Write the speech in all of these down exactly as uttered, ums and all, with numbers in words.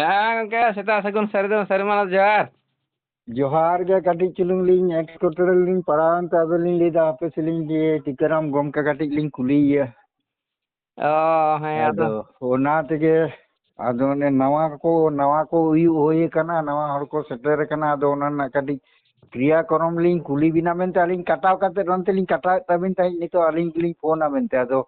ᱦᱮᱸ ᱜᱚᱝᱠᱮ, ᱥᱮᱛᱟᱜ ᱥᱟᱹᱜᱩᱱ ᱥᱟᱹᱨᱤ ᱫᱚ ᱥᱟᱹᱨᱤ ᱢᱟᱱᱟᱣ ᱡᱚᱦᱟᱨ᱾ ᱡᱚᱦᱟᱨ ᱜᱮ᱾ ᱠᱟᱹᱴᱤᱡ ᱪᱩᱞᱩᱝ ᱞᱤᱧ ᱮᱴᱠᱮᱴᱚᱬᱮ ᱨᱮᱞᱤᱧ ᱯᱟᱲᱟᱣᱮᱱ ᱛᱮ ᱟᱫᱚ ᱞᱤᱧ ᱞᱟᱹᱭᱫᱟ ᱦᱟᱯᱮ ᱥᱮ ᱞᱤᱧ ᱡᱮ ᱴᱤᱠᱟᱹᱨᱟᱢ ᱜᱚᱢᱠᱮ ᱠᱟᱹᱴᱤᱡ ᱞᱤᱧ ᱠᱩᱞᱤᱭᱮᱭᱟ᱾ ᱚ ᱦᱮᱸ ᱟᱫᱚ ᱟᱫᱚ ᱚᱱᱟ ᱛᱮᱜᱮ ᱟᱫᱚ ᱚᱱᱮ ᱱᱟᱣᱟ ᱠᱚ ᱱᱟᱣᱟ ᱠᱚ ᱦᱩᱭᱩᱜ ᱦᱩᱭ ᱟᱠᱟᱱᱟ, ᱱᱟᱣᱟ ᱦᱚᱲ ᱠᱚ ᱥᱮᱴᱮᱨ ᱟᱠᱟᱱᱟ, ᱟᱫᱚ ᱚᱱᱟ ᱨᱮᱱᱟᱜ ᱠᱟᱹᱴᱤᱡ ᱠᱨᱤᱭᱟᱠᱚᱨᱚᱢ ᱞᱤᱧ ᱠᱩᱞᱤ ᱵᱤᱱᱟ ᱢᱮᱱᱛᱮ ᱟᱹᱞᱤᱧ ᱠᱟᱴᱟᱣ ᱠᱟᱛᱮ ᱚᱱᱛᱮ ᱞᱤᱧ ᱠᱟᱴᱟᱣᱮᱫ ᱛᱟᱵᱤᱱ ᱛᱟᱦᱮᱸᱫ, ᱱᱤᱛᱚᱜ ᱟᱹᱞᱤᱧ ᱜᱮᱞᱤᱧ ᱯᱷᱳᱱᱟ ᱢᱮᱱᱛᱮ ᱟᱫᱚ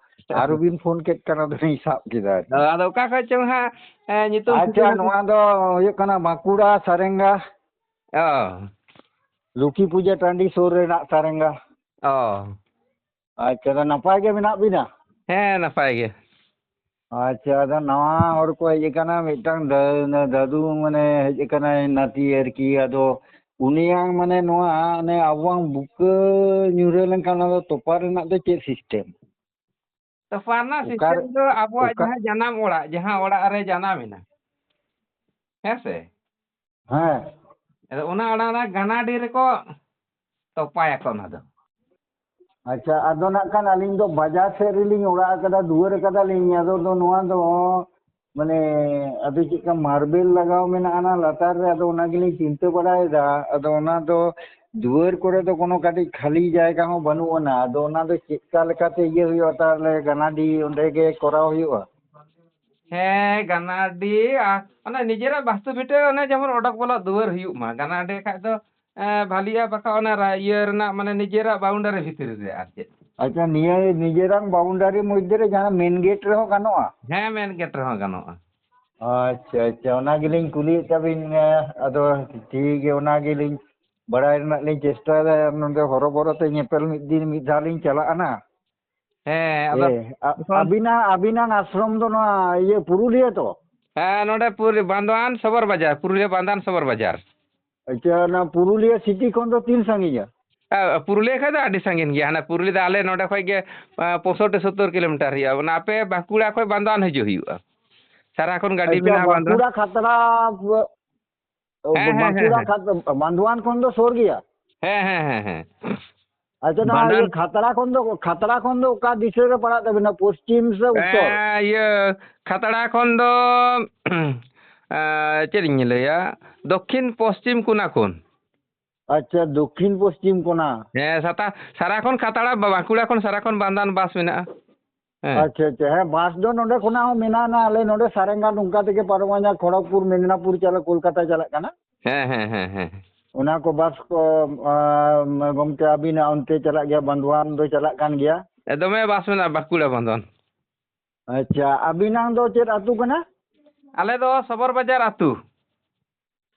ᱟᱨᱚ ᱵᱤᱱ ᱯᱷᱳᱱ ᱠᱮᱫ ᱠᱷᱟᱱ ᱟᱫᱚ ᱞᱤᱧ ᱥᱟᱵ ᱠᱮᱫᱟ ᱟᱨᱠᱤ᱾ ᱟᱫᱚ ᱚᱠᱟ ᱠᱷᱚᱡ ᱪᱚᱝ ᱦᱟᱸᱜ ᱮ, ᱧᱩᱛᱩᱢ ᱟᱪᱪᱷᱟ, ᱴᱷᱤᱠᱟᱹᱱᱟ? ᱱᱚᱣᱟ ᱫᱚ ᱦᱩᱭᱩᱜ ᱠᱟᱱᱟ ᱵᱟᱸᱠᱩᱲᱟ ᱥᱟᱨᱮᱝᱜᱟ, ᱚ ᱞᱩᱠᱷᱤ ᱯᱩᱡᱟᱹ ᱴᱟᱺᱰᱤ ᱥᱩᱨ ᱨᱮᱱᱟᱜ ᱥᱟᱨᱮᱝᱜᱟ᱾ ᱚ ᱟᱪᱪᱷᱟ, ᱫᱟ ᱱᱟᱯᱟᱭ ᱜᱮ ᱢᱮᱱᱟᱜ ᱵᱤᱱᱟ? ᱦᱮᱸ ᱱᱟᱯᱟᱭ ᱜᱮ᱾ ᱟᱪᱪᱷᱟ, ᱟᱫᱚ ᱱᱟᱣᱟ ᱦᱚᱲ ᱠᱚ ᱦᱮᱡ ᱟᱠᱟᱱᱟ, ᱢᱤᱫᱴᱟᱝ ᱫᱟ- ᱫᱟᱫᱩ ᱢᱟᱱᱮ ᱦᱮᱡ ᱟᱠᱟᱱᱟᱭ ᱱᱟᱹᱛᱤ ᱟᱨᱠᱤ, ᱟᱫᱚ ᱩᱱᱤᱭᱟᱝ ᱢᱟᱱᱮ ᱱᱚᱣᱟ ᱚᱱᱮ ᱟᱵᱚᱣᱟᱝ ᱵᱩᱠᱟᱹ ᱧᱩᱨᱦᱟᱹ ᱞᱮᱱᱠᱷᱟᱱ ᱚᱱᱟ ᱫᱚ ᱛᱚᱯᱟ ᱨᱮᱱᱟᱜ ᱫᱚ ᱪᱮᱫ ᱥᱤᱥᱴᱮᱢ? ᱛᱚᱯᱟ ᱨᱮᱱᱟᱜ ᱚᱠᱟᱨᱮ ᱥᱤᱥᱴᱮᱢ ᱫᱚ ᱟᱵᱚᱣᱟᱜ ᱚᱠᱟ ᱡᱟᱦᱟᱸ ᱡᱟᱱᱟᱢ ᱚᱲᱟᱜ, ᱡᱟᱦᱟᱸ ᱚᱲᱟᱜ ᱨᱮ ᱡᱟᱱᱟᱢ ᱮᱱᱟ, ᱦᱮᱸ ᱥᱮ? ᱦᱮᱸ᱾ ᱟᱫᱚ ᱚᱱᱟ ᱚᱲᱟᱜ ᱨᱮ ᱜᱟᱱᱟᱰᱤ ᱨᱮᱠᱚ ᱛᱚᱯᱟᱭᱟᱠᱚ ᱚᱱᱟ ᱫᱚ᱾ ᱟᱪᱪᱷᱟ, ᱟᱫᱚ ᱱᱟᱜ ᱠᱷᱟᱱ ᱟᱹᱞᱤᱧ ᱫᱚ ᱵᱟᱡᱟᱨ ᱥᱮᱫ ᱨᱮᱞᱤᱧ ᱚᱲᱟᱜ ᱟᱠᱟᱫᱟ, ᱫᱩᱣᱟᱹᱨ ᱟᱠᱟᱫᱟᱞᱤᱧ, ᱟᱫᱚ ᱫᱚ ᱱᱚᱣᱟ ᱫᱚ ᱢᱟᱱᱮ ᱟᱫᱚ ᱪᱮᱫ ᱞᱮᱠᱟ ᱢᱟᱨᱵᱮᱞ ᱞᱟᱜᱟᱣ ᱢᱮᱱᱟᱜᱼᱟ ᱚᱱᱟ ᱞᱟᱛᱟᱨ ᱨᱮ, ᱟᱫᱚ ᱚᱱᱟ ᱜᱮᱞᱤᱧ ᱪᱤᱱᱛᱟᱹ ᱵᱟᱲᱟᱭᱮᱫᱟ᱾ ᱟᱫᱚ ᱚᱱᱟ ᱫᱚ ᱫᱩᱣᱟᱹᱨ ᱠᱚᱨᱮ ᱫᱚ ᱠᱳᱱᱳ ᱠᱟᱹᱴᱤᱡ ᱠᱷᱟᱹᱞᱤ ᱡᱟᱭᱜᱟ ᱦᱚᱸ ᱵᱟᱹᱱᱩᱜ ᱟᱱᱟ, ᱟᱫᱚ ᱚᱱᱟ ᱫᱚ ᱪᱮᱫ ᱞᱮᱠᱟ ᱞᱮᱠᱟᱛᱮ ᱤᱭᱟᱹ ᱦᱩᱭᱩᱜᱼᱟ, ᱛᱟᱦᱚᱞᱮ ᱜᱟᱱᱟᱰᱤ ᱚᱸᱰᱮ ᱜᱮ ᱠᱚᱨᱟᱣ ᱦᱩᱭᱩᱜᱼᱟ? ᱦᱮᱸ, ᱜᱟᱱᱟᱰᱤ ᱟᱨ ᱚᱱᱟ ᱱᱤᱡᱮᱨᱟᱜ ᱵᱟᱥᱛᱩ ᱵᱷᱤᱴᱟᱹ ᱚᱱᱮ ᱡᱮᱢᱚᱱ ᱚᱰᱚᱠ ᱵᱚᱞᱚᱜ ᱫᱩᱣᱟᱹᱨ ᱦᱩᱭᱩᱜ ᱢᱟ, ᱜᱟᱱᱟᱰᱤ ᱠᱷᱟᱡ ᱫᱚ ᱮ, ᱵᱷᱟᱞᱤᱜᱼᱟ, ᱵᱟᱠᱷᱟᱡ ᱚᱱᱟ ᱨᱟ- ᱤᱭᱟᱹ ᱨᱮᱱᱟᱜ ᱢᱟᱱᱮ ᱱᱤᱡᱮᱨᱟᱜ ᱵᱟᱣᱩᱱᱰᱟᱨᱤ ᱵᱷᱤᱛᱨᱤ ᱨᱮ ᱟᱨ ᱪᱮᱫ᱾ ᱟᱪᱪᱷᱟ, ᱱᱤᱭᱟᱹ ᱱᱤᱡᱮᱨᱟᱝ ᱵᱟᱣᱩᱱᱰᱟᱨᱤ ᱢᱚᱫᱽᱫᱷᱮ ᱨᱮ ᱡᱟᱦᱟᱸ ᱢᱮᱱ ᱜᱮᱴ ᱨᱮᱦᱚᱸ ᱜᱟᱱᱚᱜᱼᱟ? ᱦᱮᱸ, ᱢᱮᱱ ᱜᱮᱴ ᱨᱮᱦᱚᱸ ᱜᱟᱱᱚᱜᱼᱟ᱾ ᱟᱪᱪᱷᱟ, ᱟᱪᱪᱷᱟ, ᱚᱱᱟ ᱜᱮᱞᱤᱧ ᱠᱩᱞᱤᱭᱮᱫ ᱛᱟᱵᱤᱱᱟ᱾ ᱟᱫᱚ ᱴᱷᱤᱠ ᱜᱮ, ᱚᱱᱟ ᱜᱮᱞᱤᱧ ᱵᱟᱲᱟᱭ ᱨᱮᱱᱟᱜ ᱞᱤᱧ ᱪᱮᱥᱴᱟᱭᱮᱫᱟ᱾ ᱱᱚᱰᱮ ᱦᱚᱨᱚᱵᱚᱨᱚ ᱛᱮ ᱧᱮᱯᱮᱞ ᱢᱤᱫ ᱫᱤᱱ ᱢᱤᱫ ᱫᱷᱟᱣ ᱞᱤᱧ ᱪᱟᱞᱟᱜᱼᱟ ᱱᱟ᱾ ᱦᱮᱸ, ᱟᱫᱚ ᱮ, ᱟ- ᱮᱠᱷᱚᱱ ᱟᱹᱵᱤᱱᱟᱜ ᱟᱹᱵᱤᱱᱟᱜ ᱟᱥᱨᱚᱢ ᱫᱚ ᱱᱚᱣᱟ ᱤᱭᱟᱹ ᱯᱩᱨᱩᱞᱤᱭᱟᱹ ᱛᱚ? ᱦᱮᱸ, ᱱᱚᱰᱮ ᱯᱩᱨᱩᱞᱤᱭᱟᱹ ᱵᱟᱱᱫᱳᱣᱟᱱ ᱥᱚᱵᱚᱨ ᱵᱟᱡᱟᱨ, ᱯᱩᱨᱩᱞᱤᱭᱟᱹ ᱵᱟᱱᱫᱳᱣᱟᱱ ᱥᱚᱵᱚᱨ ᱵᱟᱡᱟᱨ᱾ ᱟᱪᱪᱷᱟ, ᱚᱱᱟ ᱯᱩᱨᱩᱞᱤᱭᱟᱹ ᱥᱤᱴᱤ ᱠᱷᱚᱱ ᱫᱚ ᱛᱤᱱ ᱥᱟᱺᱜᱤᱧᱟ? ᱟ, ᱯᱩᱨᱩᱞᱤᱭᱟᱹ ᱠᱷᱚᱱ ᱫᱚ ᱟᱹᱰᱤ ᱥᱟᱺᱜᱤᱧ ᱜᱮᱭᱟ, ᱦᱟᱱᱟ ᱯᱩᱨᱩᱞᱤᱭᱟᱹ ᱫᱚ ᱟᱞᱮ ᱱᱚᱰᱮ ᱠᱷᱚᱱ ᱜᱮ ᱟ, ᱯᱚᱸᱭᱥᱚᱴᱴᱤ ᱥᱚᱛᱛᱚᱨ ᱠᱤᱞᱳᱢᱤᱴᱟᱨ ᱦᱩᱭᱩᱜᱼᱟ᱾ ᱚᱱᱟ ᱟᱯᱮ ᱵᱟᱸᱠᱩᱲᱟ ᱠᱷᱚᱱ ᱵᱟᱱᱫᱳᱣᱟᱱ ᱦᱤᱡᱩᱜ ᱦᱩᱭᱩᱜᱼᱟ, ᱥᱟᱨᱟ ᱠᱷᱚᱱ ᱜᱟᱹᱰᱤ ᱟᱪᱪᱷᱟ, ᱢᱮᱱᱟᱜᱼᱟ ᱵᱟᱱᱫᱳᱣᱟᱱ᱾ ᱵᱟᱸᱠᱩᱲᱟ ᱠᱷᱟᱛᱲᱟ, ᱚ, ᱦᱮᱸ, ᱦᱮᱸ, ᱦᱮᱸ, ᱵᱟᱸᱠᱩᱲᱟ ᱦᱮᱸ᱾ ᱠᱷᱟᱛ- ᱵᱟᱱᱫᱳᱣᱟᱱ ᱠᱷᱚᱱ ᱫᱚ ᱥᱩᱨ ᱜᱮᱭᱟ? ᱦᱮᱸ, ᱦᱮᱸ, ᱦᱮᱸ, ᱦᱮᱸ᱾ ᱟᱪᱪᱷᱟ, ᱱᱚᱣᱟ ᱤᱭᱟᱹ ᱵᱟᱱᱫᱳᱣᱟᱱ ᱠᱷᱟᱛᱲᱟ ᱠᱷᱚᱱ ᱫᱚ ᱠᱷᱟᱛᱲᱟ ᱠᱷᱚᱱ ᱫᱚ ᱚᱠᱟ ᱫᱤᱥᱟᱹ ᱨᱮ ᱯᱟᱲᱟᱜ ᱛᱟᱵᱤᱱᱟ, ᱯᱚᱥᱪᱤᱢ ᱥᱮ ᱩᱛᱛᱚᱨ? ᱮᱸ, ᱤᱭᱟᱹ ᱠᱷᱟᱛᱲᱟ ᱠᱷᱚᱱ ᱫᱚ ᱪᱮᱫ ᱤᱧ ᱞᱟᱹᱭᱟ, ᱫᱚᱠᱠᱷᱤᱱ ᱯᱚᱥᱪᱤᱢ ᱠᱚᱱᱟ ᱠᱷᱚᱱ᱾ ᱟᱪᱪᱷᱟ, ᱫᱚᱠᱠᱷᱤᱱ ᱯᱚᱥᱪᱤᱢ ᱠᱚᱱᱟ᱾ ᱦᱮᱸ, ᱥᱟᱛᱟ-, ᱥᱟᱨᱟ ᱠᱷᱚᱱ ᱠᱷᱟᱛᱲᱟ, ᱵᱟ-, ᱵᱟᱸᱠᱩᱲᱟ ᱠᱷᱚᱱ ᱥᱟᱨᱟ ᱠᱷᱚᱱ ᱵᱟᱱᱫᱷᱟᱱ ᱵᱟᱥ ᱢᱮᱱᱟᱜᱼᱟ᱾ ᱦᱮᱸ᱾ ᱟᱪᱪᱷᱟ, ᱟᱪᱪᱷᱟ᱾ ᱦᱮᱸ, ᱵᱟᱥ ᱫᱚ ᱱᱚᱸᱰᱮ ᱠᱷᱚᱱᱟᱜ ᱦᱚᱸ ᱢᱮᱱᱟᱜᱼᱟ, ᱟᱞᱮ ᱱᱚᱸᱰᱮ ᱥᱟᱨᱮᱝᱜᱟ ᱱᱚᱝᱠᱟ ᱛᱮᱜᱮ ᱯᱟᱨᱚᱢᱚᱜᱼᱟ, ᱠᱷᱚᱲᱚᱜᱽᱯᱩᱨ, ᱢᱮᱫᱽᱱᱟᱯᱩᱨ ᱪᱟᱞᱟᱜ, ᱠᱳᱞᱠᱟᱛᱟ ᱪᱟᱞᱟᱜ ᱠᱟᱱᱟ᱾ ᱦᱮᱸ, ᱦᱮᱸ, ᱦᱮᱸ, ᱦᱮᱸ᱾ ᱚᱱᱟ ᱠᱚ ᱵᱟᱥ ᱠᱚ, ᱟᱸ, ᱜᱚᱢᱠᱮ, ᱟᱹᱵᱤᱱᱟᱜ ᱚᱱᱛᱮ ᱪᱟᱞᱟᱜ ᱜᱮᱭᱟ, ᱵᱟᱱᱫᱷᱣᱟᱱ ᱫᱚ ᱪᱟᱞᱟᱜ ᱠᱟᱱ ᱜᱮᱭᱟ᱾ ᱮ, ᱫᱚᱢᱮ ᱵᱟᱥ ᱢᱮᱱᱟᱜᱼᱟ, ᱵᱟᱸᱠᱩᱲᱟ ᱵᱟᱱᱫᱷᱣᱟᱱ᱾ ᱟᱪᱪᱷᱟ, ᱟᱹᱵᱤᱱᱟᱜ ᱫᱚ ᱪᱮᱫ ᱟᱹᱛᱩ ᱠᱟᱱᱟ? ᱟᱞᱮ ᱫᱚ ᱥᱚᱵᱚᱨ ᱵᱟᱡᱟᱨ ᱟᱹᱛᱩ᱾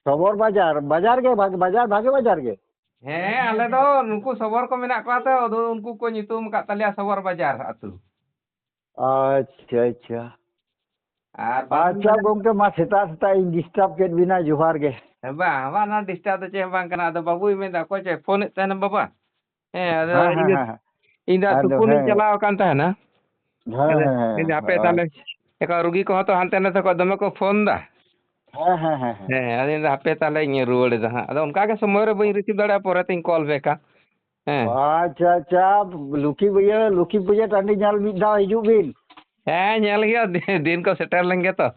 ᱥᱚᱵᱚᱨ ᱵᱟᱡᱟᱨ, ᱵᱟᱡᱟᱨ ᱜᱮ ᱵᱷᱟᱜᱮ, ᱵᱟᱡᱟᱨ ᱵᱷᱟᱜᱮ ᱵᱟᱡᱟᱨ ᱜᱮ᱾ ᱦᱮᱸ, ᱟᱞᱮ ᱫᱚ ᱱᱩᱠᱩ ᱥᱚᱵᱚᱨ ᱠᱚ ᱢᱮᱱᱟᱜ ᱠᱚᱣᱟ ᱛᱚ, ᱟᱫᱚ ᱩᱱᱠᱩ ᱠᱚ ᱧᱩᱛᱩᱢ ᱟᱠᱟᱫ ᱛᱟᱞᱮᱭᱟ ᱥᱚᱵᱚᱨ ᱵᱟᱡᱟᱨ ᱟᱹᱛᱩ᱾ ᱟᱪᱪᱷᱟ, ᱟᱪᱪᱷᱟ᱾ ᱟᱨ ᱵᱟᱹᱵᱩ ᱟᱪᱪᱷᱟ ᱢᱮᱱᱫᱟ ᱜᱚᱢᱠᱮ, ᱢᱟ ᱥᱮᱛᱟᱜ ᱥᱮᱛᱟᱜ ᱤᱧ ᱰᱤᱥᱴᱟᱵᱽ ᱠᱮᱫ ᱵᱤᱱᱟ, ᱡᱚᱦᱟᱨ ᱜᱮ᱾ ᱦᱮᱸ, ᱵᱟᱝ, ᱵᱟᱝ, ᱚᱱᱟ ᱰᱤᱥᱴᱟᱵᱽ ᱫᱚ ᱪᱮᱫ ᱦᱚᱸ ᱵᱟᱝ ᱠᱟᱱᱟ᱾ ᱟᱫᱚ ᱵᱟᱹᱵᱩᱭ ᱢᱮᱱᱫᱟ, "ᱚᱠᱚᱭ ᱪᱚᱭ ᱯᱷᱳᱱᱮᱫ ᱛᱟᱦᱮᱱᱟ ᱵᱟᱵᱟ?" ᱦᱮᱸ, ᱟᱫᱚ ᱦᱮᱸ, ᱤᱧ ᱦᱮᱸ, ᱫᱚ, ᱦᱮᱸ, ᱦᱮᱸ᱾ ᱤᱧ ᱫᱚ ᱟᱫᱚ ᱛᱩᱯᱩᱱᱤᱧ ᱦᱮᱸ᱾ ᱪᱟᱞᱟᱣ ᱟᱠᱟᱱ ᱛᱟᱦᱮᱱᱟ᱾ ᱦᱮᱸ, ᱟᱫᱚ ᱦᱮᱸ, ᱦᱮᱸ, ᱤᱧ ᱫᱚ ᱦᱟᱯᱮ ᱦᱮᱸ᱾ ᱛᱟᱦᱞᱮ, ᱮᱠᱟ ᱨᱩᱜᱤ ᱠᱚᱦᱚᱸ ᱛᱚ ᱦᱟᱱᱛᱮ ᱱᱟᱛᱮ ᱠᱷᱚᱱ ᱫᱚᱢᱮ ᱠᱚ ᱯᱷᱳᱱ ᱫᱟ᱾ ᱦᱮᱸ, ᱦᱮᱸ, ᱦᱮᱸ, ᱦᱮᱸ᱾ ᱦᱮᱸ, ᱟᱫᱚ ᱤᱧ ᱫᱚ ᱦᱟᱯᱮ ᱛᱟᱦᱞᱮᱧ ᱨᱩᱣᱟᱹᱲ ᱮᱫᱟ ᱦᱟᱸᱜ᱾ ᱟᱫᱚ ᱚᱱᱠᱟ ᱜᱮ ᱥᱚᱢᱚᱭ ᱨᱮ ᱵᱟᱹᱧ ᱨᱤᱥᱤᱵᱷ ᱫᱟᱲᱮᱭᱟᱜᱼᱟ, ᱯᱚᱨᱮ ᱛᱤᱧ ᱠᱚᱞ ᱵᱮᱠᱟ᱾ ᱦᱮᱸ᱾ ᱟᱪᱪᱷᱟ, ᱟᱪᱪᱷᱟ, ᱞᱩᱠᱷᱤ ᱯᱩᱡᱟᱹ, ᱞᱩᱠᱷᱤ ᱯᱩᱡᱟᱹ ᱴᱟᱺᱰᱤ ᱧᱮᱞ ᱢᱤᱫ ᱫᱷᱟᱣ ᱦᱤᱡᱩᱜ ᱵᱤᱱ᱾ ᱦᱮᱸ, ᱧᱮᱞ ᱦᱩᱭᱩᱜᱼᱟ, ᱫᱤ-, ᱫᱤᱱ ᱠᱚ ᱥᱮᱴᱮᱨ ᱞᱮᱱ ᱜᱮ ᱛᱚ᱾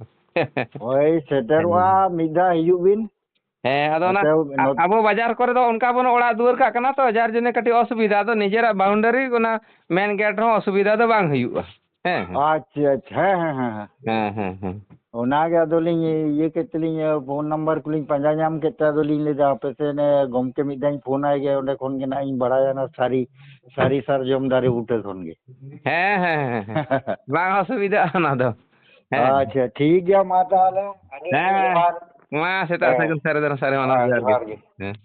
ᱦᱳᱭ, ᱥᱮᱴᱮᱨᱚᱜᱼᱟ, ᱦᱮᱸ᱾ ᱢᱤᱫ ᱫᱷᱟᱣ ᱦᱤᱡᱩᱜ ᱵᱤᱱ᱾ ᱦᱮᱸ, ᱟᱫᱚ ᱚᱱᱟ ᱱᱚᱛᱮ, ᱟ-, ᱱᱚᱛ- ᱟᱵᱚ ᱵᱟᱡᱟᱨ ᱠᱚᱨᱮ ᱫᱚ ᱚᱱᱠᱟ ᱵᱚᱱ ᱚᱲᱟᱜ ᱫᱩᱣᱟᱹᱨ ᱠᱟᱜ ᱠᱟᱱᱟ ᱛᱚ, ᱡᱟᱨ ᱡᱚᱱᱱᱮ ᱠᱟᱹᱴᱤᱡ ᱚᱥᱩᱵᱤᱫᱷᱟ᱾ ᱟᱫᱚ ᱱᱤᱡᱮᱨᱟᱜ ᱵᱟᱣᱩᱱᱰᱟᱨᱤ, ᱚᱱᱟ ᱢᱮᱱ ᱜᱮᱴ ᱨᱮᱦᱚᱸ ᱚᱥᱩᱵᱤᱫᱷᱟ ᱫᱚ ᱵᱟᱝ ᱦᱩᱭᱩᱜᱼᱟ᱾ ᱦᱮᱸ, ᱦᱮᱸ᱾ ᱟᱪᱪᱷᱟ, ᱟᱪᱪᱷᱟ, ᱦᱮᱸ, ᱦᱮᱸ, ᱦᱮᱸ, ᱦᱮᱸ᱾ ᱦᱮᱸ, ᱦᱮᱸ, ᱦᱮᱸ᱾ ᱚᱱᱟᱜᱮ ᱟᱫᱚᱞᱤᱧ ᱤᱭᱟᱹ ᱠᱮᱫ ᱛᱮᱞᱤᱧ, ᱯᱷᱳᱱ ᱱᱟᱢᱵᱟᱨ ᱠᱚᱞᱤᱧ ᱯᱟᱸᱡᱟ ᱧᱟᱢ ᱠᱮᱫ ᱛᱮ ᱟᱫᱚᱞᱤᱧ ᱞᱟᱹᱭᱫᱟ, ᱦᱟᱯᱮ ᱥᱮ ᱚᱱᱮ ᱜᱚᱢᱠᱮ ᱢᱤᱫ ᱫᱷᱟᱣ ᱤᱧ ᱯᱷᱳᱱ ᱟᱭ ᱜᱮ, ᱚᱸᱰᱮ ᱠᱷᱚᱱ ᱜᱮ ᱱᱟᱜ ᱤᱧ ᱵᱟᱲᱟᱭᱟ ᱚᱱᱟ ᱥᱟᱹᱨᱤ, ᱥᱟᱹᱨᱤ ᱥᱟᱨᱡᱚᱢ ᱫᱟᱨᱮ ᱵᱩᱴᱟᱹ ᱠᱷᱚᱱ ᱜᱮ᱾ ᱦᱮᱸ, ᱦᱮᱸ, ᱦᱮᱸ, ᱦᱮᱸ᱾ ᱵᱟᱝ ᱚᱥᱩᱵᱤᱫᱷᱟᱜᱼᱟ ᱚᱱᱟ ᱫᱚ᱾ ᱦᱮᱸ᱾ ᱟᱪᱪᱷᱟ, ᱴᱷᱤᱠ ᱜᱮᱭᱟ, ᱢᱟ ᱛᱟᱦᱚᱞᱮ᱾ ᱟᱹᱰᱤ ᱟᱹᱰᱤ ᱦᱮᱸ᱾ ᱡᱚᱦᱟᱨ᱾ ᱢᱟ ᱥᱮᱛᱟᱜ ᱦᱮᱸ᱾ ᱥᱟᱹᱜᱩᱱ ᱥᱟᱹᱨᱤ ᱫᱷᱚᱨᱚᱢ ᱥᱟᱹᱨᱤ ᱢᱟᱱᱟᱣ ᱦᱮᱸ, ᱡᱚᱦᱟᱨ ᱜᱮ᱾ ᱡᱚᱦᱟᱨ ᱜᱮ᱾ ᱦᱮᱸ᱾